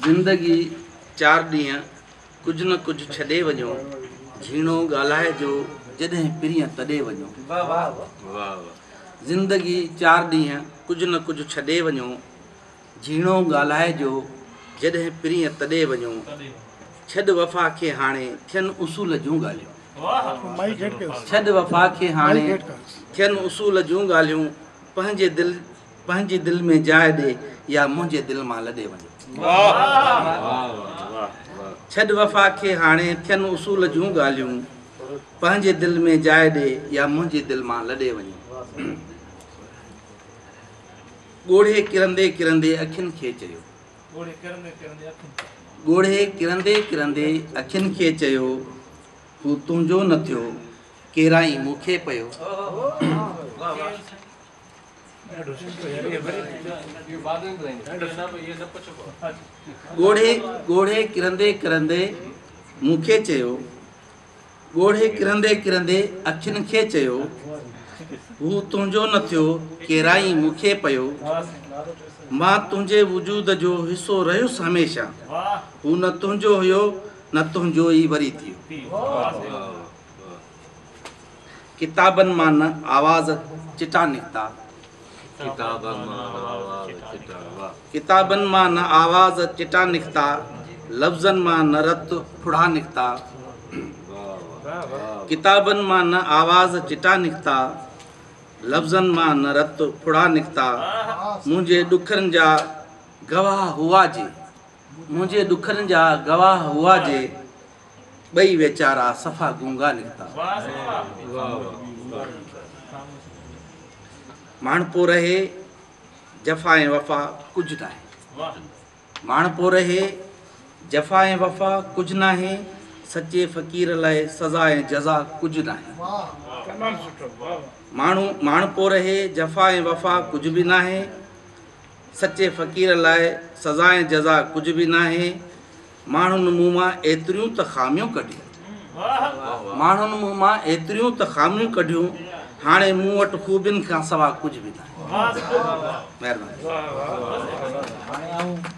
زندگي چار ڏينهن ڪجهه نه ڪجهه ڇڏي وڃو، جهيڻو ڳالهائجو جڏهن پرينء تڏي وڃو. زندگي چار ڏينهن ڪجهه نه ڪجهه ڇڏي وڃو، جهيڻو ڳالهائجو جڏهن پرينء تڏي وڃو. ڇڏ وفا کي هاڻي ٿين اصول جون ڳالهيون. ڇڏ وفا کي هاڻي ٿين اصول جون ڳالهيون، پنهنجي دل پنهنجي دل ۾ جاء ڏي يا منهنجي دل مان لڏي وڃو. ڇڏ وفا کي هاڻي ٿين اصول جون ڳالهيون، پنهنجي دل ۾ جاء ڏي يا منهنجي دل مان لڏي وڃو. ڳوڙهي ڪرندي ڪرندي اکين کي چيو. ڳوڙهي ڪرندي ڪرندي اکين کي چيو، هو تنهنجو نه ٿيو، ڪيرائين مون کي پيو. ڳوڙهي ڳوڙهي ڪرندي ڪرندي مون کي چيو، ڳوڙهي ڪرندي ڪرندي اکين کي چيو، هو تنهنجو نه ٿيو، ڪيرائين مون کي پيو. مان تنهنجي وجود جو حصو رهيس هميشه، هو نه تنهنجو هيو نه تنهنجو ئي وري ٿيو. ڪتابن مان نه آواز چٽا نڪتا. ڪتابن مان نه آواز چٽا نڪتا، لفظن مان نه رت ڦڙا نڪتا. ڪتابن مان نه آواز چٽا نڪتا، لفظن مان نه رت ڦڙا نڪتا. منهنجي ڏکن جا گواهه هئا جي، منهنجي ڏکن جا گواهه هئا جي، ٻئي ويچارا صفا گونگا نڪتا. ماڻهپو رهي جفا ۽ وفا ڪجهه ناهي. ماڻهپو رهي جفا ۽ وفا ڪجهه ناهي، سچي فقير لاء سزا ۽ جزا ڪجهه ناهي. ماڻهو ماڻهپو رهي جفا ۽ وفا ڪجهه به ناهي، سچي فقير لاء سزا ۽ جزا ڪجهه به ناهي. ماڻهن مون مان ايتريون ته خاميون ڪڍيون. ماڻهن مون مان ايتريون ته خاميون ڪڍيون، هاڻي مون وٽ خوبين کان سوا ڪجهه به ناهي. مهرباني. هاڻي آئون